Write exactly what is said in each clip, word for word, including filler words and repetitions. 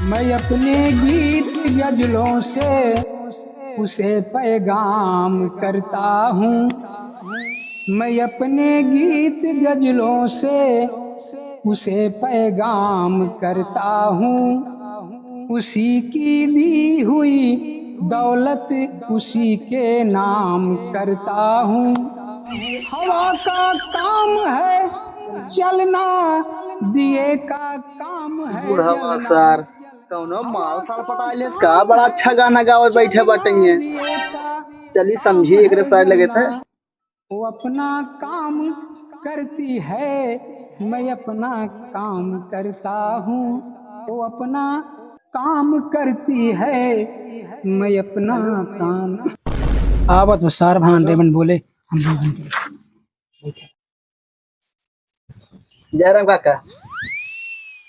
मैं अपने गीत गजलों से उसे पैगाम करता हूँ। मैं अपने गीत गजलों से उसे पैगाम करता हूँ। उसी की दी हुई दौलत उसी के नाम करता हूँ। हवा का काम है चलना, दिए का काम है बुढ़वा जलना। सार, कौनो माल साल पटाइ लेस का? बड़ा अच्छा गाना गावत बैठे बाटे ये। चली समझी एकरे साइड लगे थे। वो अपना काम करती है, मैं अपना काम करता हूँ। वो अपना काम करती है, मैं अपना काम। आवत वो सार भान रे बन बोले, हम लोग जय राम काका।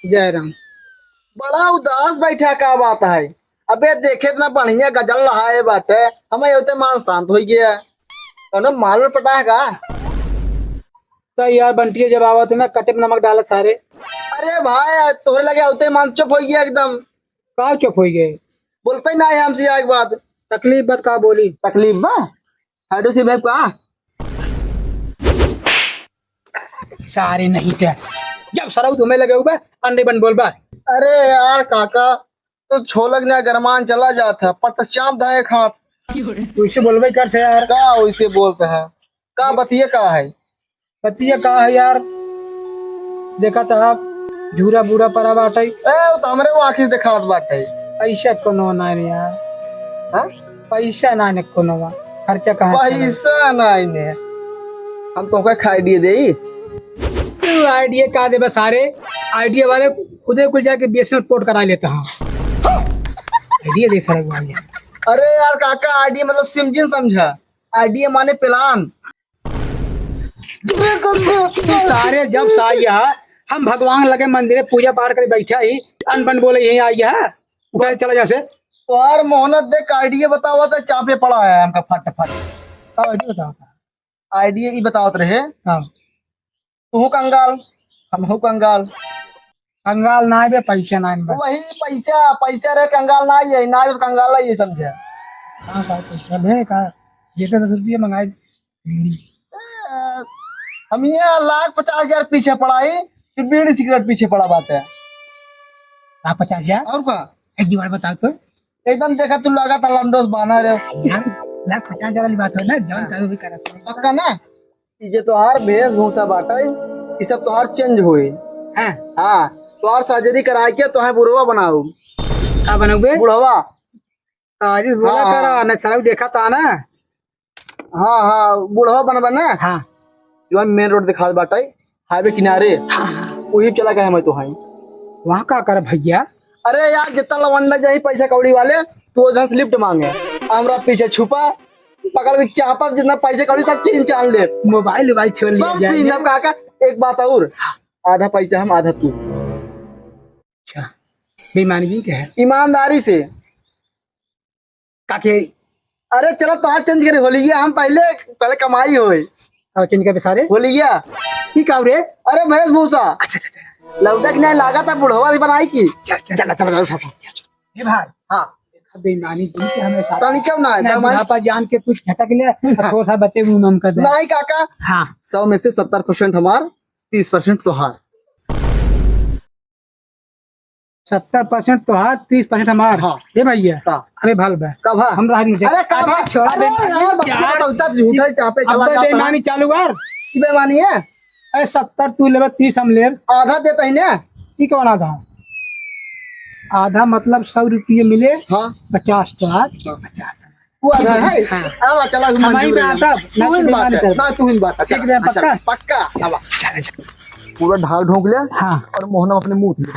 जय राम। बड़ा उदास बैठा, का बात है? अबे देखे इतना बढ़िया गजल लहाए बाटे, हमें होते मान शांत हो गया। कौनो माल पटा है का? तो यार बंटिया जब आवत है ना, कटे में नमक डालत सारे। अरे भाई, आज तोहरे लगे होते मान चुप हो गया एकदम। का चुप हो गए? बोलते ही ना है हमसे एक बात। तकलीफ बात का बोली? तकलीफ बा? हाडू सी भाई का? सारे नहीं थे। जब सरऊ तुम्हें लगे हुए, अंडे बन बोल बा। अरे यार काका, तो छोलक ना गरमान चला जात है, पट चाप दा एक हाथ। तू इसे बोलबे कर थे यार। का वैसे बोलते हैं? का बतिये का है? बतिये का है यार? देखा तो आप झूरा बूरा परा बाटे। ए, वो तो हमरे वो आँखी से देखात बाटे। पैसा कोनो ना है यार। हाँ? पैसा ना ने कोनो बा। खर्चा कहाँ से पैसा ना ने। हम तोहका खाई दिए देई। तू आइडिया का देबे सारे? आइडिया वाले खुदे कुल जाके बीएसएनएल पोर्ट करा लेता हूँ। आइडिया दे सारे को आइडिया। अरे यार काका, आइडिया मतलब सिम जिन समझा। आइडिया माने प्लान। सारे जब से आई है, हम भगवान लगे मंदिरे पूजा पाठ करे बैठा ही, अन बन बोले यहीं आई है, उठा चला जा से। तोहार मोहनत देख आइडिया बतावा तो चापे पड़ा है हमका फट फट। का आइडिया बतावा? आइडिया ई बतावत रहे। हाँ। तू कंगाल, हम हो कंगाल। कंगाल ना बे, पैसा ना बे। वही पैसा, पैसा रहे कंगाल ना है, ना तो कंगाल है, ये समझे। हाँ भाई, पैसा बे का, ये तो दस रुपये मंगाए। ए, हम यहाँ लाख पचास हजार पीछे पड़ा है, तू बीड़ी सिगरेट पीछे पड़ा बात है। लाख पचास हजार? और का? एक बार बता तो। एकदम देखा तू लगा था लंडोस बाना रे। यार, लाख पचास हजार वाली बात हो ना, जौन हाँ। करो भी करत हो। पक्का ना? ई जे तोहार वेशभूषा बाटे, ई सब तोहार change होई। हाँ। हाँ, तोहार सर्जरी कराए के तोहे बुढ़वा बनाऊ। का बनउबे? बुढ़वा। आज बोला हाँ, करा, हाँ। ना सारा देखा था ना। हाँ, हाँ, बुढ़वा बनबा ना। हाँ। जौन मेन रोड दिखात बाटे, हाईवे किनारे, हाँ, हाँ। वही चला गए हम तोहे। वहाँ का कर भैया? अरे यार, जितना लवंडा जाई पैसा कौड़ी वाले, तू उधर से लिफ्ट मांगे, हमरा पीछे छुपा, पकड़ के चापा, जितना पैसा कौड़ी सब छीन छान ले। मोबाइल वोबाइल छोड़ लिया सब जाए। छीन लेब काका। एक बात और, आधा पैसा हम, आधा तू। अच्छा, बेईमानी की क्या है? ईमानदारी से। काके? अरे चलो, तोहार change करे होलिया, हम पहले, पहले कमाई होए। और change करे सारे? होलिया। की का रे? अरे वेशभूषा। अच्छा, अच्छा, अच्छा। लौटा कि नहीं लागा था बुढ़वा भी बनाई की? चल, चल, चल, चल, चल, चल। ए भाई। हाँ। बेईमानी तुम के हमेशा। तनी क्यों ना है? मैं बेईमानी? बुढ़ापा जान के कुछ झटक ले, और थोड़ा सा बचे मुंह में कर दे। नहीं काका। हाँ। सौ में से सत्तर percent हमार, तीस percent तोहार। सत्तर percent तोहार, तीस percent हमार। हाँ। ए भैया। हाँ। अरे भल बे। का भा? हम राज में अरे का भा? अरे छोड़ अरे दे। यार, बच्चा यार। तो उतना झूठा ही चापे अब चला तो जाता है। बेईमानी चालू कर। की बेईमानी है? अरे सत्तर तू लेबे, तीस हम लेब। आधा देता ही ना। ई कौन आधा? आधा मतलब सौ रुपये मिले, हाँ। पचास तो आज, हाँ। पचास। वो आधा है? हाँ। आवा, चला, हम हमारी मंजूर है। बात अब, तू ही ना बात है। ना, तू ही बात है। ठीक चला, है, हाँ, चला, पक्का? पक्का। आवा। चला, चला। पूरा ढाल ढोंक ले हाँ। और मोहनम अपने मुंह ले।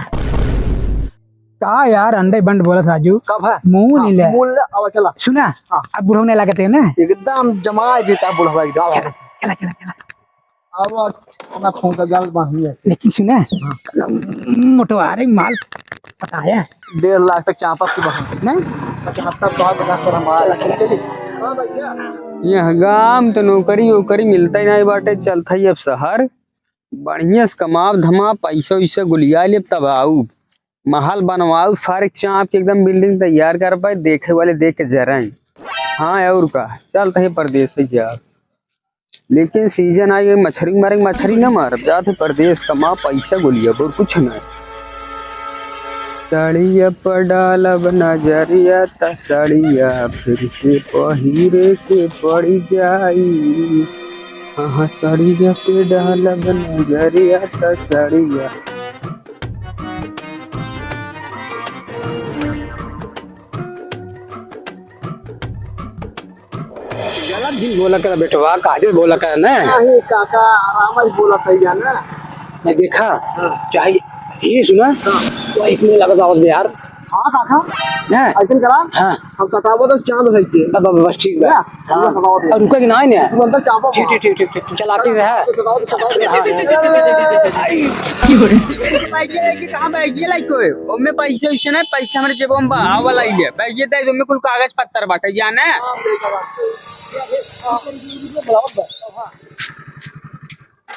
का यार, अंडे बंड बोलत राजू? का भा? मुंह हाँ, नहीं ले। मुंह ले, आवा, चला। सुना? हाँ। अब बुढ़ऊ नहीं लागत है ना? एकदम जमा देता बुढ़वा एकदम। आवा। चला, चला, चला, चला। अब अपना खून का गाल बांधी है। लेकिन सुना, हाँ। मोटवारे माल पटाया। डेढ़ लाख तक चापा की बात। नहीं? पचहत्तर, सौ, पचहत्तर हमारा। चला, चला। हाँ भैया। यह गाम तो नौकरी वोकरी मिलता ही नहीं बाटे, चलता ही अब शहर। बढ़िया से कमाब धमाब, पैसा वैसा गुलिया लेब तब आऊ। महल बनवाउ, सारे चाप के एकदम building तैयार कर पाए, देखे वाले देख के जराई। हाँ, और का, चलत ही परदेस ही जा। लेकिन season आई गई मछरी मारे, मछरी न मारब, जात ही परदेस कमा पैसा गोलिया, और कुछ ना। सड़िया पर डालब नजरिया, त सड़िया फिर से पहिरे के पड़ जाई। हाँ, हाँ, सड़िया पे डालब नजरिया, त सड़िया। गलत भी बोला कर बेटवा, काजल बोला कर ना। नहीं काका, आराम से बोला कही जाना। नहीं देखा, हाँ। चाहे ये सुना, हाँ। तो एक में लगा दावत में यार। हाँ काका, ना? ऐसन करा? हाँ। हम कटावो तो चांद है के। बस, बस, बस, ठीक बा। ना? हाँ। ये कटावो तो। और रुका कि ना, ना? तू अंदर चापो ठीक, मार। ठीक, ठीक, ठीक, ठीक। चला के रहा। तो कटावो तो चापो। हाँ, हाँ, हाँ। आई। ये भाई, ये कि कहाँ भाई, ये लाइक कोई? ओमे पैसे वैसे ना, पैसे हमरे जेब में बा, आवा लाइए। भाई, ये दे, ओमे कुल कागज पत्तर बाटे, जाने?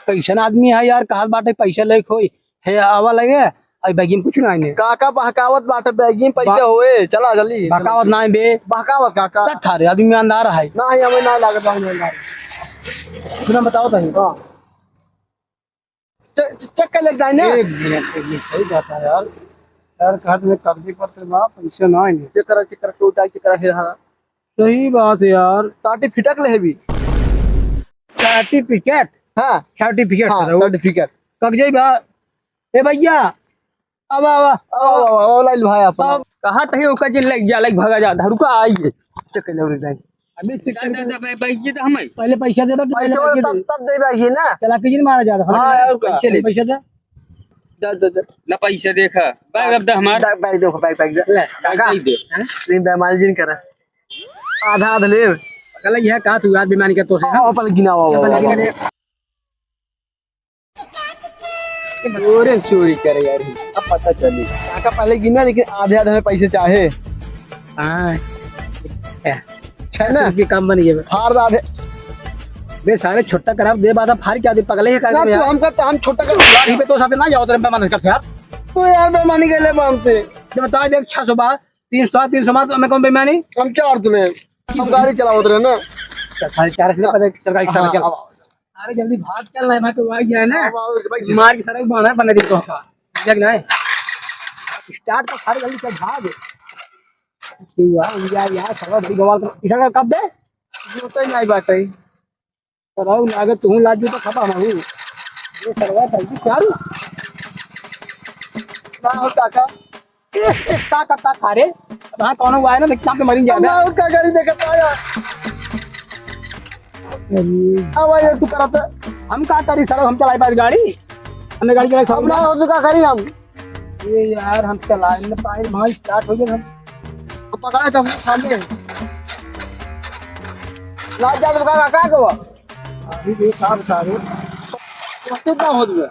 कैसन आदमी है यार, कहा बाटे पैसा लेके होई, हे आवा लगे, आई बैगी में कुछ ना आने। काका बहकावत बाटे, बैगी में पैसा हाँ। होए, चला जल्दी। बहकावत ना बे। बहकावत काका। तब थारे आदमी ईमानदार है। ना ही हमें ना लागत, हम ईमानदार। इतना बताओ तो। हाँ। चे-, चे-, check कर लेके जाए ना। एक मिनट, एक मिनट, सही बात है यार। यार, कहा तुम्हें कब्जे पत्र बा, पैसा ना आने। Check करा, check करा, टोटा check करा, फिर हाँ। सही बात है यार। Certificate ले भी। Certificate? हाँ। Certificate हाँ, सर, वो certificate। कब्जे बा। ए भैया, अब आवा। अब, अब, अब, अब लाइल भाई अपन। अब कहा तही ओका जिन लग जा, लग भागा जा, धरुका आइए। Check कर ले, उठ जाए। अबे check दा, कर दा, ले। दा, भाई, भाई, ये तो हम है। पहले पैसा दे, पैसा पहले पैसा तब, दे। तब दे भाई, ये ना। चला के जिन मारा जाता। हाँ, यार, पैसे ले। पैसा दे। दे, दे, दे। ना पैसा देखा। बैग अब दा हमार। दा, बैग देखो, बैग, बैग दे। ले, काका, बैग दे। हाँ? नहीं, बेईमानी जिन करा। आधा, आधा ले। कल यह कहा तू यार बेईमानी कर तो से, हाँ, हाँ? अपन गिना, वाह, वाह, अपन वाह, गिना वाह। ले। चोरे चोरी करे यार, अब पता चली। काका पहले गिना, लेकिन आधे आधे में पैसे चाहे। हाँ। है ना? ये काम बन गया। फाड़ आधे। बे सारे छोटा कराब दे बात, फाड़ क्या दे, पगले है ना, तू हमका तो हम छोटा कर। लाठी पे तो साथे ना जाओ, तेरे पे मन करते यार। तो यार बेईमानी कर ले हमसे। जब बता दे, छह सौ बार, तीन सौ, तीन सौ बार, तो मैं कौन बेईमानी? हम चार तुले, हम गाड़ी चलावत रहे ना। चल, साढ़े चार से पहले चल, गाड़ी start कर। हाँ, हाँ। अरे जल्दी भाग, चल ना, मैं तो आ गया ना। हाँ, हाँ, भाई। मार के सारा बांधा बना दे तो का। ठीक ना है? Start तो सारे जल्दी चल, भाग। तू आ, यार, यार, साला बड़ी बवाल कर। इधर कब दे? जो तो नहीं बात है। साला लागे तू लाज तो खपा मारू। ये सरवा जल्दी चालू। ना हो काका। ए, ए, का करता था रे? अब हाँ, कौनो हुआ है ना, देख, यहाँ पे मरी जाए। हम और का करी, देखत आया। अरे। अब ये तू करत। हम का करी सर, हम चलाई पास गाड़ी? हमें गाड़ी चलाई अब ना हो तो का करी हम? ये यार, हम चलाई न पाए, वहाँ start हो गए हम। तो पकड़ा था हमने सामने। ना जा तो का, का को? अभी भी काम सारे। तो ना हो गया।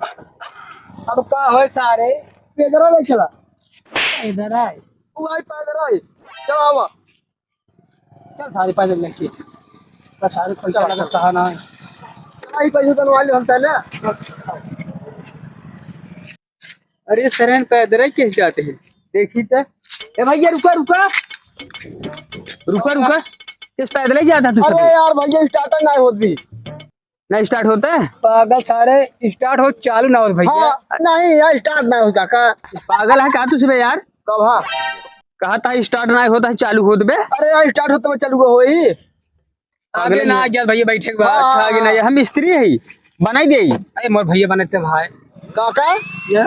अब का होए सारे? पैदल नहीं चला। इधर आए। तू आई पैदल आई। चल आवा। चल सारे पैदल लेके। बस सारे पैसा चल, लगा चल। सहाना है। चल, आई पैसे तनवा ले हम तने। अरे सरेन पैदल ही कैसे जाते हैं? देखी तो। ए भैया रुका, रुका। रुका, रुका। किस पैदल ही जाता तू अरे सब? यार भैया starter ना होत भी। ना start होता है? पागल सारे, start हो चालू ना होत भैया। हाँ, नहीं यार, start ना होता का? पागल है का तू सब यार? कब हाँ? कहा था start ना होता है, चालू होत बे? अरे यार, start होता मैं चालू होई। आगे पागल ना है। आ गया भैया, बैठे के बाद। हाँ, अच्छा, आगे ना हाँ। आया। हम मिस्त्री है, बनाई दे। अरे मोर भैया बनते भाई। काका? ये?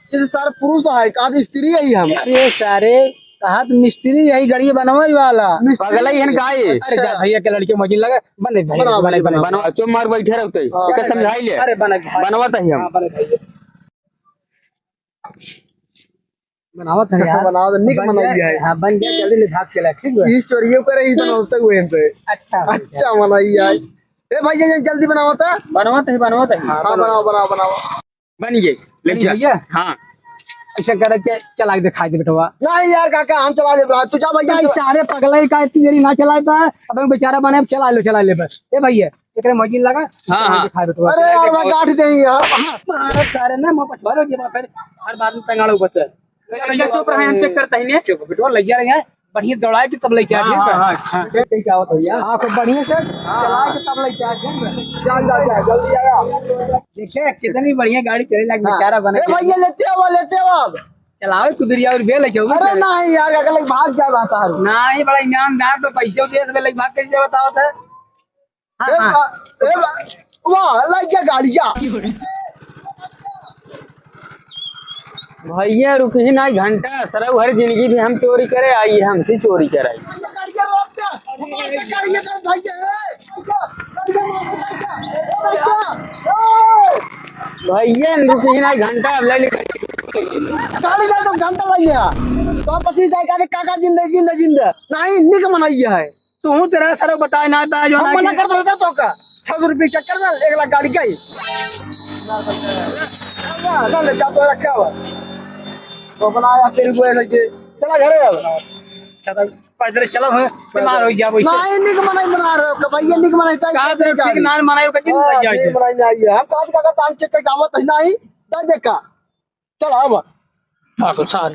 ये तो सारा पुरुष है, कहा तो स्त्री है हम। अरे सारे, कहा तो मिस्त्री है, गड़िया बनवाई वाला। मिस्त्री। पगला ही है ना, का है? अरे जा भैया के लड़के मजिन लगा, बने भाई, बना बने, भाई, बने। बना। बनवा, चुप मार बैठे रहते। हाँ। एक समझाई ले। अरे बने भाई। बनवा तो ही हम। हाँ, बने भाई। बनावत है यार। बनावत है, निक बन बनाई गया, है। हाँ, बन गया, जल्दी ले भाग चला, ठीक है? ई चोरियों करे, ई तो होते हुए हैं पे। अच्छा, अच्छा बनाई है। ए भैया, ये जल्दी बनावत है। बनवत है, बनवत है। हाँ, हाँ, बनाओ, बनाओ, बनाओ। बन गए, ले बन जा। गया? हाँ। ऐसा करे के चला के दिखाई दे बेटवा। नहीं यार काका, हम चला ले, तू जा भैया, नहीं, चला। सारे पगला ही का इतनी देरी ना चलाए पाए, अब हम बेचारा बने, अब चला लो, चला ले बस। ए भैया, एकरे मशीन लगा, हाँ, हाँ। दिखाई बेटवा। अरे यार, मैं काट दे यार। मारब सारे ना, मैं पछवा लो, ये फिर हर बात में तंगाड़ ऊपर से। भैया चुप रहे, हम चेक करते हैं। चुप बेटवा, लग जा रहे हैं। बढ़िया दौड़ाए के तब लेके आ, हाँ, ठीक है? हाँ, हाँ। हाँ, ठीक है, क्या होता है भैया? हाँ, खूब बढ़िया से चला के तब लेके आ, ठीक है? जा, जा, जा, जल्दी आया। देखिए, कितनी बढ़िया गाड़ी चले लाग, हाँ। बेचारा बना ए के। भैया, लेते हो, लेते हो अब? चलाओ कुदरिया और बेल है, अरे नहीं यार, अगर भाग जा रहा था। नहीं, बड़ा ईमानदार पे पैसे दे, तो भाग कैसे बताओ था? हाँ, ए हाँ। बा-, ए बा-, वाह, लग गया गाड़ी, जा। भैया रुकही ना घंटा, सरऊ हर जिंदगी भी हम चोरी करे आई, हमसे चोरी कराई। भैया, गाड़िया रोक दे, गाड़िया कर, भैया, ए, भैया, गाड़िया रोक दे, भैया, ए, भैया, ए। भैया रुकही ना घंटा, अब ले ले। गाड़ी दे तो घंटा भैया, तो पसीज जाए, काका जिंदे, जिंदे, जिंदे, नहीं, निक मनाइया है। तू तेरा सर बताए ना पाए जो हम ना मना कि करत रहता तो का? छह सौ रुपये चक्कर में एक लाख गाड़ी गई। ना, ना, ना, जा तो रखा हुआ। तो अपना आया फिर वो ऐसे कि चला घरे अब। अच्छा, तो पैदल चला है, बीमार हो गया वैसे। नहीं, निक मनाई बना रहे हो, भैया निक मनाई ताई कहा करते तो ठीक गाड़ी। ना मनाई का दिन हाँ, लग जाए। निक मनाई नहीं है। हम कहा का तान चेक करके आवत है नहीं, दे दे का। चल, आवा। हाँ, तो सारे।